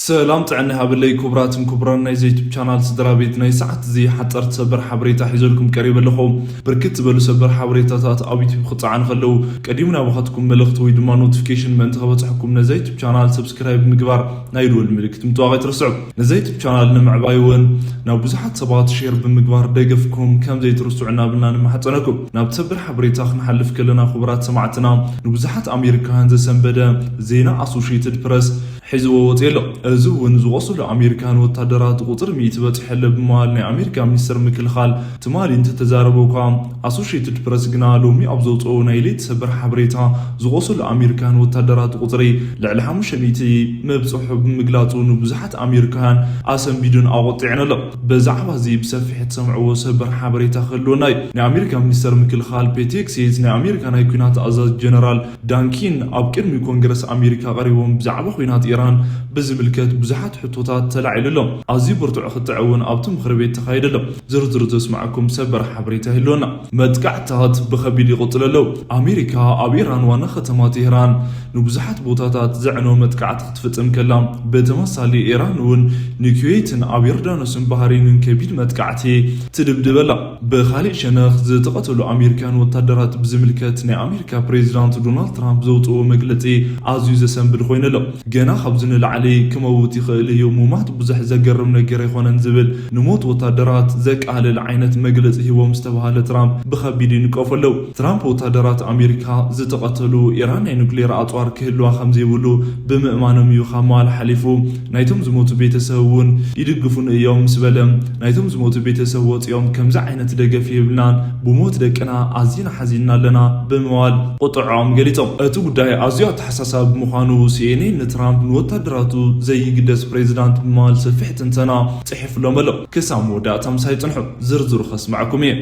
ሰላም ጥዕና ይሃበለይ ክቡራትን ክቡራን ናይ ዩቱብ ቻናል ስድራ ቤት፣ ናይ ሰዓት እዚ ሓፀርቲ ሰበር ሓበሬታ ሒዘልኩም ቀሪበ ኣለኹ። ብርክት ዝበሉ ሰበር ሓበሬታታት ኣብ ዩቱብ ክፀዓኑ ከለዉ ቀዲሙ ናባኻትኩም መልእኽቲ ወይ ድማ ኖቲፊኬሽን ምእንቲ ከበፅሐኩም ነዛ ዩቱብ ቻናል ሰብስክራይብ ምግባር ናይ ደወል ምልክት ምጥዋቕ ኣይትርስዑ። ነዛ ዩቱብ ቻናል ንምዕባይ እውን ናብ ብዙሓት ሰባት ሼር ብምግባር ደገፍኩም ከም ዘይትርስዑ እናበልና ንማሕፀነኩም። ናብ ሰበር ሓበሬታ ክንሓልፍ ከለና ክቡራት ሰማዕትና፣ ንብዙሓት ኣሜሪካውያን ዘሰንበደ ዜና ኣሶሽየትድ ፕረስ ሒዝዎ ወፂኡ ኣሎ። እዚ እውን ዝቆሰሉ ኣሜሪካን ወታደራት ቁፅሪ ሚእቲ በፂሑ ኣሎ ብምባል ናይ ኣሜሪካ ሚኒስትር ምክልኻል ትማሊ እንተተዛረበ እኳ፣ ኣሶሽየትድ ፕረስ ግና ሎሚ ኣብ ዘውፅኦ ናይ ለይቲ ሰበር ሓበሬታ ዝቆሰሉ ኣሜሪካን ወታደራት ቁፅሪ ልዕሊ ሓሙሽተ ሚእቲ ምብፅሑ ብምግላፁ ንብዙሓት ኣሜሪካውያን ኣሰንቢዱን ኣቆጢዑን ኣሎ። ብዛዕባ እዚ ብሰፊሕ እትሰምዕዎ ሰበር ሓበሬታ ክህልወና እዩ። ናይ ኣሜሪካ ሚኒስተር ምክልኻል ፔት ሄግሴት ናይ ኣሜሪካ ናይ ኲናት ኣዛዚ ጀነራል ዳንኪን ኣብ ቅድሚ ኮንግረስ ኣሜሪካ ቀሪቦም ብዛዕባ ኲናት ኢራን ብዝምልከት ብዙሓት ሕቶታት ተላዒሉ ኣሎ። ኣዝዩ ብርቱዕ ክትዕ እውን ኣብቲ ምኽሪ ቤት ተኻይዱ ኣሎ። ዝርዝሩ ዘስማዕኩም ሰበር ሓበሬታ ይህልወና። መጥቃዕትታት ብኸቢድ ይቕጽሉ ኣለዉ። ኣሜሪካ ኣብ ኢራን ዋና ከተማ ቴህራን ንብዙሓት ቦታታት ዘዕነወ መጥቃዕቲ ክትፍጽም ከላ፣ ብተመሳሳሊ ኢራን እውን ንኩዌትን ኣብ ዮርዳኖስን ባህሬንን ከቢድ መጥቃዕቲ ትድብድብ ኣላ። ብኻሊእ ሸነኽ ዝተቐተሉ ኣሜሪካውያን ወታደራት ብዝምልከት ናይ ኣሜሪካ ፕሬዚዳንት ዶናልድ ትራምፕ ዘውፅኦ መግለፂ ኣዝዩ ዘሰንብድ ኮይኑ ኣሎ። ገና ካብዚ ንላዕሊ ክመውት ይኽእል እዩ፣ ሙማት ብዙሕ ዘገርም ነገር ኣይኮነን ዝብል ንሞት ወታደራት ዘቃልል ዓይነት መግለፂ ሂቦም ዝተባሃለ ትራምፕ ብኸቢድ ይንቀፉ ኣለዉ። ትራምፕ ወታደራት ኣሜሪካ ዝተቐተሉ ኢራን ናይ ኑክሌር ኣፅዋር ክህልዋ ከም ዘይብሉ ብምእማኖም እዩ ካብ ምባል ሓሊፉ ናይቶም ዝሞቱ ቤተሰብ እውን ይድግፉን እዮም ምስ በለ፣ ናይቶም ዝሞቱ ቤተሰብ ወፂኦም ከምዚ ዓይነት ደገፍ የብልናን፣ ብሞት ደቅና ኣዝና ሓዚንና ኣለና ብምባል ቁጥዖም ገሊፆም። እቲ ጉዳይ ኣዝዩ ኣተሓሳሳቢ ብምዃኑ ሲ ኤን ኤን ንትራምፕ ንወታደራቱ ዘይግደስ ፕሬዚዳንት ብምባል ሰፊሕ ትንተና ፅሒፉሎም ኣሎ። ክሳብ መወዳእታ ምሳይ ፅንሑ፣ ዝርዝሩ ከስማዕኩም እየ።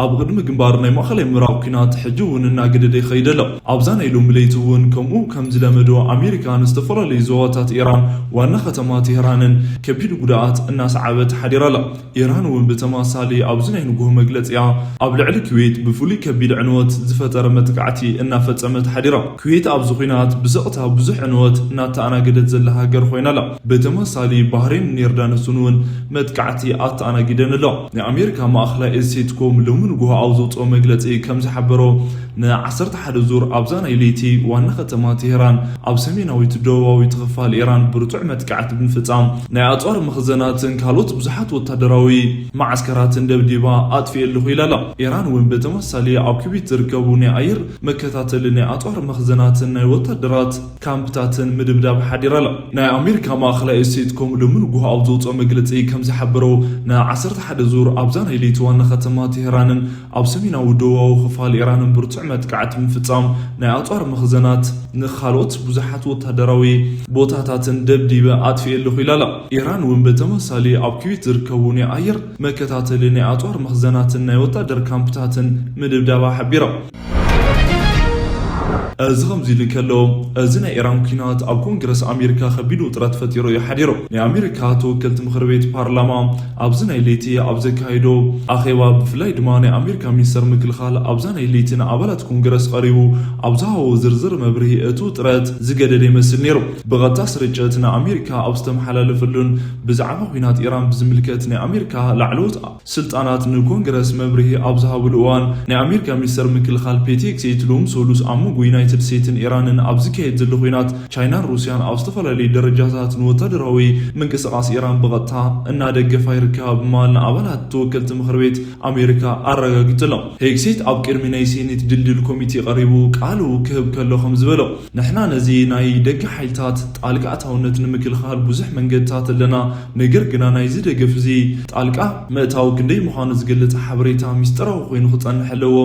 ኣብ ቅድሚ ግንባር ናይ ማእኸላይ ምብራቕ ኲናት ሕጂ እውን እናገደደ ይኸይድ ኣሎ። ኣብዛ ናይ ሎሚ ለይቲ እውን ከምኡ ከም ዝለመዶ ኣሜሪካ ንዝተፈላለዩ ዞባታት ኢራን ዋና ከተማ ቴህራንን ከቢድ ጉድኣት እናሰዓበት ሓዲራ ኣላ። ኢራን እውን ብተመሳሳሊ ኣብዚ ናይ ንግሆ መግለፂኣ ኣብ ልዕሊ ኩዌት ብፍሉይ ከቢድ ዕንወት ዝፈጠረ መጥቃዕቲ እናፈፀመት ሓዲራ። ኩዌት ኣብዚ ኲናት ብስቕታ ብዙሕ ዕንወት እናተኣናገደት ዘላ ሃገር ኮይና ኣላ። ብተመሳሳሊ ባህሬን ዮርዳኖስን እውን መጥቃዕቲ ኣተኣናጊደን ኣሎ። ናይ ኣሜሪካ ማእኸላይ እዝ ሴንትኮም ሎሚ ንግሆ ኣብ ዘውፅኦ መግለፂ ከም ዝሓበሮ፣ ንዓሰርተ ሓደ ዙር ኣብዛ ናይ ለይቲ ዋና ከተማ ቴህራን ኣብ ሰሜናዊት ደቡባዊት ክፋል ኢራን ብርቱዕ መጥቃዕቲ ብምፍፃም ናይ ኣፅዋር መኽዘናትን ካልኦት ብዙሓት ወታደራዊ መዓስከራትን ደብዲባ ኣጥፊኤ ኣለኹ ኢላ ኣላ። ኢራን እውን ብተመሳሳሊ ኣብ ኩዌት ዝርከቡ ናይ ኣየር መከታተሊ ናይ ኣፅዋር መኽዘናትን ናይ ወታደራት ካምፕታትን ምድብዳብ ሓዲራ ኣላ። ናይ ኣሜሪካ ማእኸላይ እዝ ሴንትኮም ሎሚ ንግሆ ኣብ ዘውፅኦ መግለፂ ከም ዝሓበሮ፣ ንዓሰርተ ሓደ ዙር ኣብዛ ናይ ለይቲ ዋና ከተማ ቴህራንን ኣብ ሰሜናዊ ደቡባዊ ክፋል ኢራንን ብርቱዕ መጥቃዕቲ ምፍፃም ናይ ኣፅዋር መኽዘናት ንኻልኦት ብዙሓት ወታደራዊ ቦታታትን ደብዲበ ኣጥፊኤ ኣለኹ ኢላ ኣላ። ኢራን እውን ብተመሳሳሊ ኣብ ኩዌት ዝርከቡ ናይ ኣየር መከታተሊ ናይ ኣፅዋር መኽዘናትን ናይ ወታደር ካምፕታትን ምድብዳባ ሓቢራ። እዚ ከምዚ ኢሉ እንከሎ፣ እዚ ናይ ኢራን ኲናት ኣብ ኮንግረስ ኣሜሪካ ከቢድ ውጥረት ፈጢሩ እዩ ሓዲሩ። ናይ ኣሜሪካ ተወከልቲ ምኽሪ ቤት ፓርላማ ኣብዚ ናይ ለይቲ ኣብ ዘካየዶ ኣኼባ፣ ብፍላይ ድማ ናይ ኣሜሪካ ሚኒስተር ምክልኻል ኣብዛ ናይ ለይቲ ንኣባላት ኮንግረስ ቀሪቡ ኣብ ዝሃቦ ዝርዝር መብርሂ፣ እቲ ውጥረት ዝገደደ ይመስል ነይሩ። ብቐጥታ ስርጭት ንኣሜሪካ ኣብ ዝተመሓላለፈሉን ብዛዕባ ኲናት ኢራን ብዝምልከት ናይ ኣሜሪካ ላዕለዎት ስልጣናት ንኮንግረስ መብርሂ ኣብ ዝሃብሉ እዋን፣ ናይ ኣሜሪካ ሚኒስተር ምክልኻል ፔት ሄግሴት ሎሚ ሰሉስ ኣብ መንጎ ዩናይትድ ስቴትስን ኢራንን ኣብ ዝካየድ ዘሎ ኲናት፣ ቻይናን ሩስያን ኣብ ዝተፈላለዩ ደረጃታት ንወታደራዊ ምንቅስቓስ ኢራን ብቐጥታ እናደገፋ ይርከባ ብምባል ንኣባላት ተወከልቲ ምኽሪ ቤት ኣሜሪካ ኣረጋጊጹ ኣሎ። ሄግሴት ኣብ ቅድሚ ናይ ሴኔት ድልድል ኮሚቴ ቀሪቡ ቃሉ ክህብ ከሎ ከም ዝበሎ፣ ንሕና ነዚ ናይ ደገ ሓይልታት ጣልቃ ኣታውነት ንምክልኻል ብዙሕ መንገድታት ኣለና። ነገር ግና ናይዚ ደገፍ እዚ ጣልቃ ምእታው ክንደይ ምዃኑ ዝገልጽ ሓበሬታ ሚስጥራዊ ኮይኑ ክጸንሕ ኣለዎ።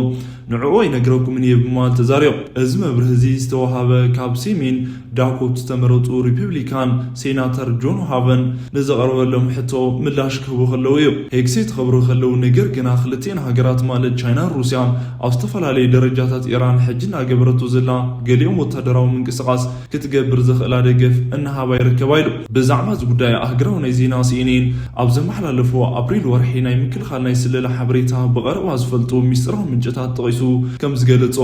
ንዕኡ ኣይነግረኩምን እየ ብምባል ተዛሪቦም። እዚ መብርሂ እዚ ዝተዋሃበ ካብ ሰሜን ዳኮት ዝተመረጹ ሪፐብሊካን ሴናተር ጆን ሃቨን ንዘቕረበሎም ሕቶ ምላሽ ክህቡ ከለዉ እዩ። ሄግሴት ክብሩ ከለዉ፣ ነገር ግና ክልቲኤን ሃገራት ማለት ቻይናን ሩስያን ኣብ ዝተፈላለዩ ደረጃታት ኢራን ሕጂ እናገበረቶ ዘላ ገሊኦም ወታደራዊ ምንቅስቓስ ክትገብር ዘኽእላ ደገፍ እናሃባ ይርከባ ኢሉ። ብዛዕባ እዚ ጉዳይ ኣህግራዊ ናይ ዜና ሲ ኤን ኤን ኣብ ዘመሓላለፎ ኣፕሪል ወርሒ ናይ ምክልኻል ናይ ስለላ ሓበሬታ ብቐረባ ዝፈልጡ ሚስጥራዊ ምንጭታት ጠቒሱ ሱ ከም ዝገለጾ፣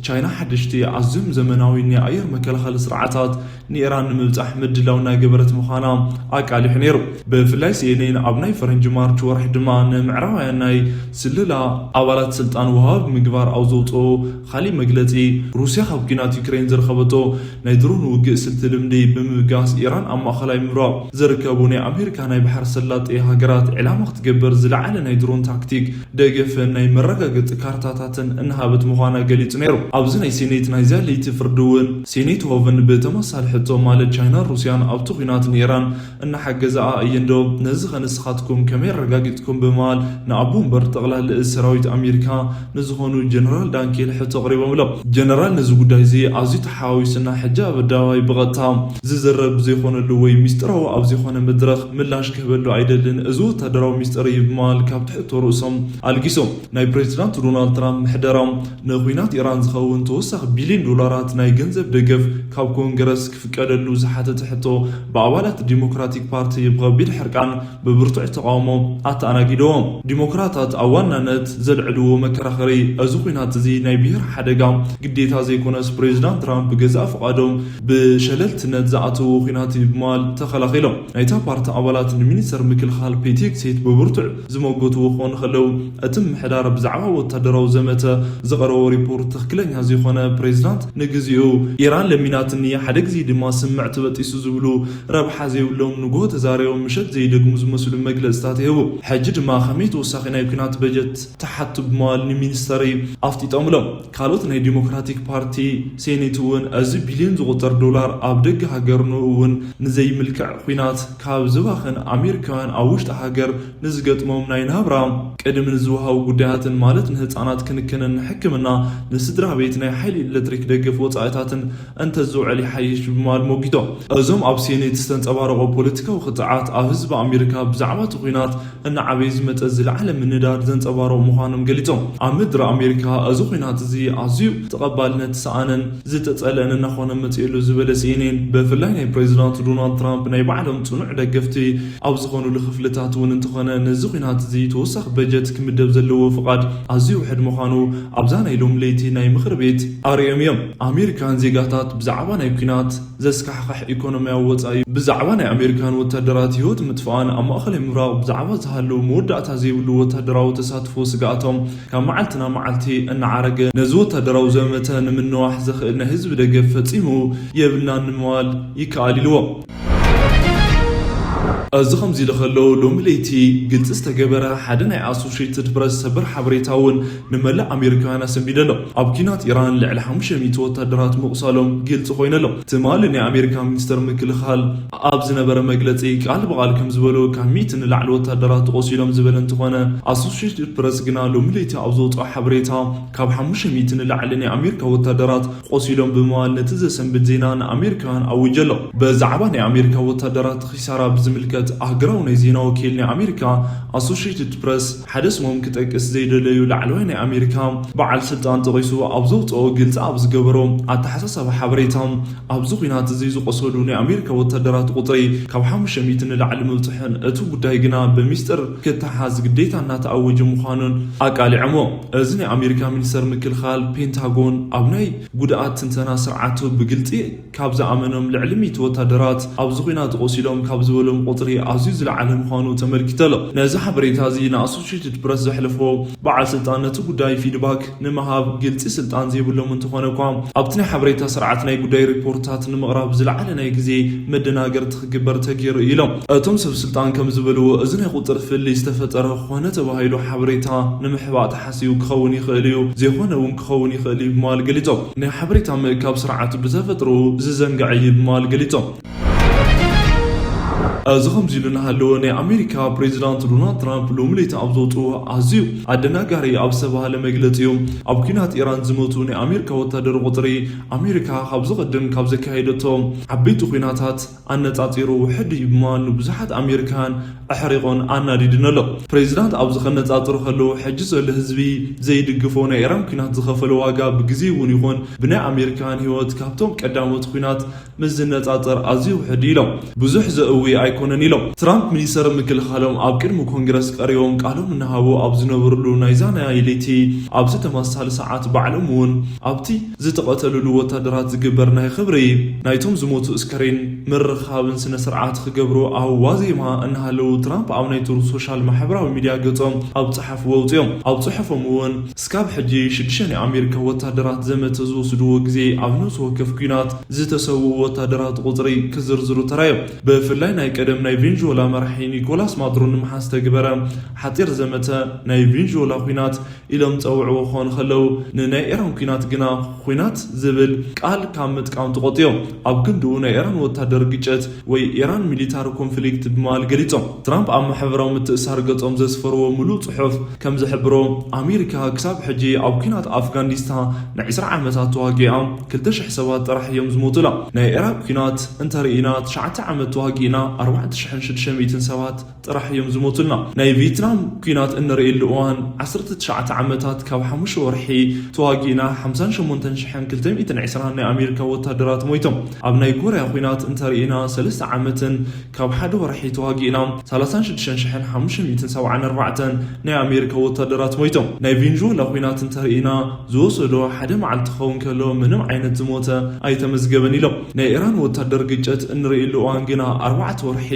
ቻይና ሓደሽቲ ኣዝዮም ዘመናዊ ናይ ኣየር መከላኸሊ ስርዓታት ንኢራን ንምብጻሕ ምድላው እናገበረት ምዃና ኣቃሊሑ ነይሩ። ብፍላይ ሲኤንኤን ኣብ ናይ ፈረንጂ ማርች ወርሒ ድማ ንምዕራባውያን ናይ ስለላ ኣባላት ስልጣን ወሃብ ምግባር ኣብ ዘውፅኦ ካሊእ መግለፂ፣ ሩስያ ካብ ኲናት ዩክሬን ዝረኸበቶ ናይ ድሮን ውግእ ስልቲ ልምዲ ብምብጋስ፣ ኢራን ኣብ ማእኸላይ ምብራቕ ዝርከቡ ናይ ኣሜሪካ ናይ ባሕሪ ሰላጤ ሃገራት ዕላማ ክትገብር ዝለዓለ ናይ ድሮን ታክቲክ ደገፍን ናይ መረጋገፂ ካርታታትን እናሃበት ምዃና ገሊጹ ነይሩ። ኣብዚ ናይ ሴኔት ናይዛ ለይቲ ፍርዲ እውን፣ ሴኔት ሆቨን ብተመሳሳሊ ሕቶ፣ ማለት ቻይናን ሩስያን ኣብቲ ኲናት ንኢራን እናሓገዛኣ እየን ዶ? ነዚ ኸ ንስኻትኩም ከመይ ኣረጋጊጽኩም? ብምባል ንኣቦ ወንበር ጠቕላሊ እዝ ሰራዊት ኣሜሪካ ንዝኾኑ ጀነራል ዳንኬል ሕቶ ኣቕሪቦምሎም። ጀነራል፣ ነዚ ጉዳይ እዚ ኣዝዩ ተሓዋዊሱና፣ ሕጂ ኣብ ኣደባባይ ብቐጥታ ዝዝረብ ብዘይኮነሉ ወይ ሚስጥራዊ ኣብ ዘይኮነ መድረኽ ምላሽ ክህበሉ ኣይደልን። እዚ ወታደራዊ ሚስጥር እዩ ብምባል ካብ ትሕቶ ርእሶም ኣልጊሶም። ናይ ፕሬዚዳንት ዶናልድ ትራምፕ ምሕደራ ንኹናት ኢራን ዝኸውን ተወሳኺ ቢልዮን ዶላራት ናይ ገንዘብ ደገፍ ካብ ኮንግረስ ክፍቀደሉ ዝሓተተ ሕቶ ብኣባላት ዲሞክራቲክ ፓርቲ ብኸቢድ ሕርቃን ብብርቱዕ ተቓውሞ ኣተኣናጊድዎ። ዲሞክራታት ኣብ ዋናነት ዘልዕልዎ መከራኸሪ፣ እዚ ኹናት እዚ ናይ ብሄር ሓደጋ ግዴታ ዘይኮነስ፣ ፕሬዚዳንት ትራምፕ ብገዛእ ፍቓዶም ብሸለልትነት ዝኣተዎ ኹናት እዩ ብምባል ተኸላኺሎም። ናይታ ፓርቲ ኣባላት ንሚኒስተር ምክልኻል ፔት ሄግሴት ብብርቱዕ ዝመጎትዎ ክኾኑ ከለዉ፣ እቲ ምምሕዳር ብዛዕባ ወታደራዊ ዘመተ ዘቕረቦ ሪፖርት ትኽክለኛ ዘይኮነ፣ ፕሬዚዳንት ንግዚኡ ኢራን ለሚናትኒ፣ ሓደ ግዜ ድማ ስምዕ ተበጢሱ ዝብሉ ረብሓ ዘይብሎም ንግሆ ተዛሪቦም ምሸት ዘይደግሙ ዝመስሉ መግለጽታት ይህቡ። ሕጂ ድማ ከመይ ተወሳኺ ናይ ኲናት በጀት ትሓቱ ብምባል ንሚኒስተሪ ኣፍጢጦምሎም። ካልኦት ናይ ዲሞክራቲክ ፓርቲ ሴኔት እውን እዚ ቢልዮን ዝቑጸር ዶላር ኣብ ደገ ሃገር ንኡ እውን ንዘይምልክዕ ኲናት ካብ ዝባኽን ኣሜሪካውያን ኣብ ውሽጢ ሃገር ንዝገጥሞም ናይ ናብራ ቅድሚ ንዝወሃቡ ጉዳያትን ማለት ንህፃናት ክንክንን ሕክምና ንስድራ ቤት ናይ ሓይሊ ኤሌክትሪክ ደገፍ ወፃኢታትን እንተዝውዕል ይሓይሽ ብምባል ሞጊቶም። እዞም ኣብ ሴኔት ዝተንፀባረቑ ፖለቲካዊ ክትዓት ኣብ ህዝቢ ኣሜሪካ ብዛዕባ እቲ ኲናት እናዓበየ ዝመፀ ዝለዓለ ምንዳድ ዘንፀባረቑ ምዃኖም ገሊፆም። ኣብ ምድሪ ኣሜሪካ እዚ ኲናት እዚ ኣዝዩ ተቐባልነት ዝሰኣነን ዝተፀልአን እናኾነ መፂኡሉ ዝበለ ሲኤንኤን፣ ብፍላይ ናይ ፕሬዚዳንት ዶናልድ ትራምፕ ናይ ባዕሎም ፅኑዕ ደገፍቲ ኣብ ዝኾኑሉ ክፍልታት እውን እንተኾነ ነዚ ኲናት እዚ ተወሳኺ በጀት ክምደብ ዘለዎ ፍቓድ ኣዝዩ ውሕድ ምዃኑ ኣብዛ ናይ ሎሚ ለይቲ ናይ ምኽሪ ቤት ኣርእዮም እዮም። ኣሜሪካን ዜጋታት ብዛዕባ ናይ ኲናት ዘስካሕክሕ ኢኮኖሚያዊ ወጻኢ፣ ብዛዕባ ናይ ኣሜሪካን ወታደራት ህይወት ምጥፋእን ኣብ ማእኸላይ ምብራቕ ብዛዕባ ዝሃለዉ መወዳእታ ዘይብሉ ወታደራዊ ተሳትፎ ስግኣቶም ካብ መዓልቲ ናብ መዓልቲ እናዓረገ፣ ነዚ ወታደራዊ ዘመተ ንምንዋሕ ዘኽእል ናይ ህዝቢ ደገፍ ፈጺሙ የብልናን ንምባል ይከኣል ኢልዎ። እዚ ከምዚ ኢሉ ከሎ፣ ሎሚ ለይቲ ግልጺ ዝተገበረ ሓደ ናይ ኣሶሽየትድ ፕረስ ሰበር ሓበሬታ እውን ንመላእ ኣሜሪካውያን ኣሰንቢደ ኣሎ። ኣብ ኲናት ኢራን ልዕሊ ሓሙሽተ ሚእቲ ወታደራት ምቑሳሎም ግልጺ ኮይኑ ኣሎ። ትማሊ ናይ ኣሜሪካ ሚኒስተር ምክልኻል ኣብ ዝነበረ መግለጺ ቃል ብቓል ከም ዝበሎ፣ ካብ ሚእቲ ንላዕሊ ወታደራት ተቖሲሎም ዝበለ እንተኾነ፣ ኣሶሽየትድ ፕረስ ግና ሎሚ ለይቲ ኣብ ዘውፅኦ ሓበሬታ ካብ ሓሙሽተ ሚእቲ ንላዕሊ ናይ ኣሜሪካ ወታደራት ቆሲሎም ብምባል ነቲ ዘሰንብድ ዜና ንኣሜሪካውያን ኣዊጀ ኣሎ። ብዛዕባ ናይ ኣሜሪካ ወታደራት ኺሳራ ብዝምልከት ኣህግራዊ ናይ ዜና ወኪል ናይ ኣሜሪካ ኣሶሽየትድ ፕረስ ሓደ ስሞም ክጠቅስ ዘይደለዩ ላዕለዋይ ናይ ኣሜሪካ በዓል ስልጣን ጠቒሱ ኣብ ዘውፅኦ ግልፂ ኣብ ዝገበሮ ኣተሓሳሳቢ ሓበሬታ፣ ኣብዚ ኲናት እዚ ዝቆሰሉ ናይ ኣሜሪካ ወታደራት ቁፅሪ ካብ ሓሙሽተ ሚእቲ ንላዕሊ ምብፅሑን እቲ ጉዳይ ግና ብሚስጥር ክተሓዝ ግዴታ እናተኣወጀ ምዃኑን ኣቃሊዖሞ። እዚ ናይ ኣሜሪካ ሚኒስተር ምክልኻል ፔንታጎን ኣብ ናይ ጉድኣት ትንተና ስርዓቱ ብግልፂ ካብ ዝኣመኖም ልዕሊ ሚእቲ ወታደራት ኣብዚ ኲናት ቆሲሎም ካብ ዝበሎም ቁፅሪ ኣዝዩ ዝለዓለ ምዃኑ ተመልኪቱ ኣሎ። ነዚ ሓበሬታ እዚ ንኣሶሽየትድ ፕረስ ዘሕለፎ በዓል ስልጣን ነቲ ጉዳይ ፊድባክ ንምሃብ ግልፂ ስልጣን ዘይብሎም እንተኾነ እኳ፣ ኣብቲ ናይ ሓበሬታ ስርዓት ናይ ጉዳይ ሪፖርትታት ንምቕራብ ዝለዓለ ናይ ግዜ መደናገርቲ ክግበር ተገይሩ እዩ ኢሎም። እቶም ሰብ ስልጣን ከም ዝበልዎ፣ እዚ ናይ ቁፅሪ ፍልልይ ዝተፈጠረ ኮነ ተባሂሉ ሓበሬታ ንምሕባእ ተሓሲቡ ክኸውን ይኽእል እዩ፣ ዘይኮነ እውን ክኸውን ይኽእል እዩ ብምባል ገሊጾም። ናይ ሓበሬታ ምእካብ ስርዓቱ ብተፈጥሮኡ ዝዘንግዕ እዩ ብምባል ገሊጾም። እዚ ከምዚ ኢሉ እናሃለወ፣ ናይ ኣሜሪካ ፕሬዚዳንት ዶናልድ ትራምፕ ሎሚ ለይቲ ኣብ ዘውፅኦ ኣዝዩ ኣደናጋሪ ኣብ ዝተባሃለ መግለፂኡ፣ ኣብ ኲናት ኢራን ዝሞቱ ናይ ኣሜሪካ ወታደር ቁፅሪ ኣሜሪካ ካብ ዝቐድም ካብ ዘካየደቶ ዓበይቲ ኲናታት ኣነፃፂሩ ውሕድ እዩ ብምባል ንብዙሓት ኣሜሪካውያን ኣሕሪቖን ኣናዲዱን ኣሎ። ፕሬዚዳንት ኣብዚ ከነፃፅሩ ከለዉ፣ ሕጂ ዘሎ ህዝቢ ዘይድግፎ ናይ ኢራን ኲናት ዝኸፈሎ ዋጋ ብግዜ እውን ይኹን ብናይ ኣሜሪካውያን ህይወት ካብቶም ቀዳሞት ኲናት ምስ ዝነፃፀር ኣዝዩ ውሕድ እዩ ኢሎም። ብዙሕ ዘእዊ ኣይኮነን። ኣይኮነን ኢሎም። ትራምፕ ሚኒስተር ምክልኻሎም ኣብ ቅድሚ ኮንግረስ ቀሪቦም ቃሎም እናሃቡ ኣብ ዝነበርሉ ናይዛ ናይ ለይቲ ኣብዚ ተመሳሳሊ ሰዓት ባዕሎም እውን ኣብቲ ዝተቐተሉሉ ወታደራት ዝግበር ናይ ክብሪ ናይቶም ዝሞቱ እስከሬን ምርኻብን ስነ ስርዓት ክገብሩ ኣብ ዋዜማ እናሃለዉ ትራምፕ ኣብ ናይ ትሩዝ ሶሻል ማሕበራዊ ሚድያ ገጾም ኣብ ጸሓፍዎ ኣውጽኦም። ኣብ ጽሑፎም እውን እስካብ ሕጂ ሽዱሽተ ናይ ኣሜሪካ ወታደራት ዘመተ ዝወስድዎ ግዜ ኣብ ነፍሲ ወከፍ ኲናት ዝተሰውኡ ወታደራት ቁጽሪ ክዝርዝሩ ተራዮም። ብፍላይ ናይ ቀደም ናይ ቬንዙዌላ መራሒ ኒኮላስ ማዱሮ ንምሓዝ ዝተግበረ ሓጺር ዘመተ ናይ ቬንዙዌላ ኲናት ኢሎም ጸውዕዎ ክኾኑ ከለዉ፣ ንናይ ኢራን ኲናት ግና ኲናት ዝብል ቃል ካብ ምጥቃም ተቖጢቦም። ኣብ ክንድኡ ናይ ኢራን ወታደር ግጭት ወይ ኢራን ሚሊታሪ ኮንፍሊክት ብምባል ገሊጾም። ትራምፕ ኣብ ማሕበራዊ ምትእሳር ገጾም ዘስፈርዎ ምሉእ ጽሑፍ ከም ዝሕብሮ፣ ኣሜሪካ ክሳብ ሕጂ ኣብ ኲናት ኣፍጋኒስታን ንዕስራ ዓመታት ተዋጊኣ ክልተ ሽሕ ሰባት ጥራሕ እዮም ዝሞቱላ። ናይ ኢራቅ ኲናት እንተርኢና ትሽዓተ ዓመት ተዋጊእና ኣርባዕተ ሽሕን ሽዱሽተ ሚእትን ሰባት ጥራሕ እዮም ዝሞቱልና። ናይ ቪየትናም ኲናት እንርእየሉ እዋን ዓሰርተ ትሽዓተ ዓመታት ካብ ሓሙሽተ ወርሒ ተዋጊእና ሓምሳን ሸሞንተን ሽሕን ክልተ ሚእትን ዕስራን ናይ ኣሜሪካ ወታደራት ሞይቶም። ኣብ ናይ ኮርያ ኲናት እንተርኢና ሰለስተ ዓመትን ካብ ሓደ ወርሒ ተዋጊእና ሰላሳን ሽዱሽተን ሽሕን ሓሙሽተ ሚእትን ሰብዓን ኣርባዕተን ናይ ኣሜሪካ ወታደራት ሞይቶም። ናይ ቬንዙዌላ ኲናት እንተርኢና ዝወሰዶ ሓደ መዓልቲ ክኸውን ከሎ ምንም ዓይነት ዝሞተ ኣይተመዝገበን ኢሎም። ናይ ኢራን ወታደር ግጭት እንርእየሉ እዋን ግና ኣርባዕተ ወርሒ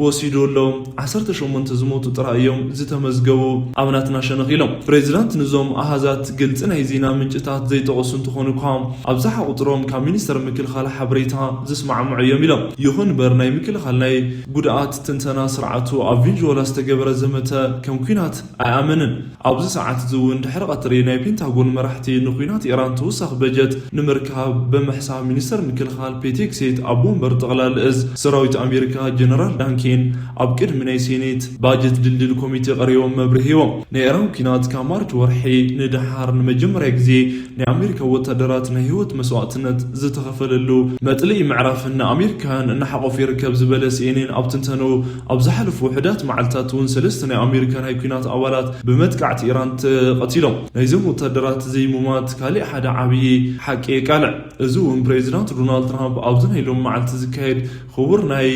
ወሲዱ ኣሎ። ዓሰርተ ሸሞንተ ዝሞቱ ጥራይ እዮም ዝተመዝገቡ ኣብ ናትና ሸነኽ ኢሎም። ፕሬዚዳንት ንዞም ኣሃዛት ግልፂ ናይ ዜና ምንጭታት ዘይጠቐሱ እንትኾኑ እኳ ኣብዝሓ ቁፅሮም ካብ ሚኒስተር ምክልኻል ሓበሬታ ዝስማዕምዑ እዮም ኢሎም። ይኹን እምበር ናይ ምክልኻል ናይ ጉድኣት ትንተና ስርዓቱ ኣብ ቬንዙዌላ ዝተገበረ ዘመተ ከም ኲናት ኣይኣመንን። ኣብዚ ሰዓት እዚ እውን ድሕሪ ቀትሪ ናይ ፔንታጎን መራሕቲ ንኲናት ኢራን ተወሳኺ በጀት ንምርካብ ብምሕሳብ ሚኒስተር ምክልኻል ፔት ሄግሴት ኣብ ወንበር ጠቕላሊ እዝ ሰራዊት ኣሜሪካ ጀነራል ዳን ኬን ኣብ ቅድሚ ናይ ሴኔት ባጀት ድልድል ኮሚቴ ቀሪቦም መብርሂ ሂቦም። ናይ ኢራን ኲናት ካብ ማርች ወርሒ ንደሓር ንመጀመርያ ግዜ ናይ ኣሜሪካ ወታደራት ናይ ህይወት መስዋእትነት ዝተኸፈለሉ መጥልኢ ምዕራፍን ንኣሜሪካውያን እናሓቆፈ ይርከብ ዝበለ ሲ ኤን ኤን ኣብ ትንተንኡ፣ ኣብ ዝሓለፉ ውሑዳት መዓልታት እውን ሰለስተ ናይ ኣሜሪካ ናይ ኲናት ኣባላት ብመጥቃዕቲ ኢራን ተቐቲሎም። ናይዞም ወታደራት ዘይሙማት ካሊእ ሓደ ዓብዪ ሓቂ የቃልዕ። እዚ እውን ፕሬዚዳንት ዶናልድ ትራምፕ ኣብዚ ናይ ሎም መዓልቲ ዝካየድ ክቡር ናይ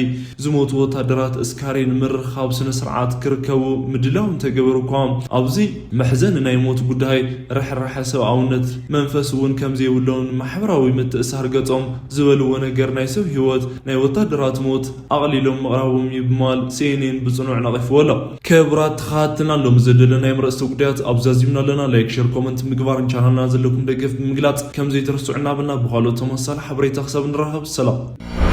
ዝሞቱ ወታደራት እስካሬን ምርኻብ ስነ ስርዓት ክርከቡ ምድላው እንተገበሩ እኳ፣ ኣብዚ መሕዘኒ ናይ ሞት ጉዳይ ርሕራሐ ሰብኣውነት መንፈስ እውን ከም ዘይብሎም ማሕበራዊ ምትእሳር ገጾም ዝበልዎ ነገር ናይ ሰብ ህይወት ናይ ወታደራት ሞት ኣቕሊሎም ምቕራቦም እዩ ብምባል ሲ ኤን ኤን ብጽኑዕ ነቒፍዎ ኣሎ። ክቡራት ተኸታተልና ሎም ዘደለ ናይ ምረጽቲ ጉዳያት ኣብ ዛዚምና ኣለና። ላይክ፣ ሼር፣ ኮመንት ምግባርን ቻናልና ዘለኩም ደገፍ ብምግላጽ ከም ዘይትረስዑ እናበልና ብኻልኦት ተመሳሳሊ ሓበሬታ ክሳብ ንራኸብ ሰላም።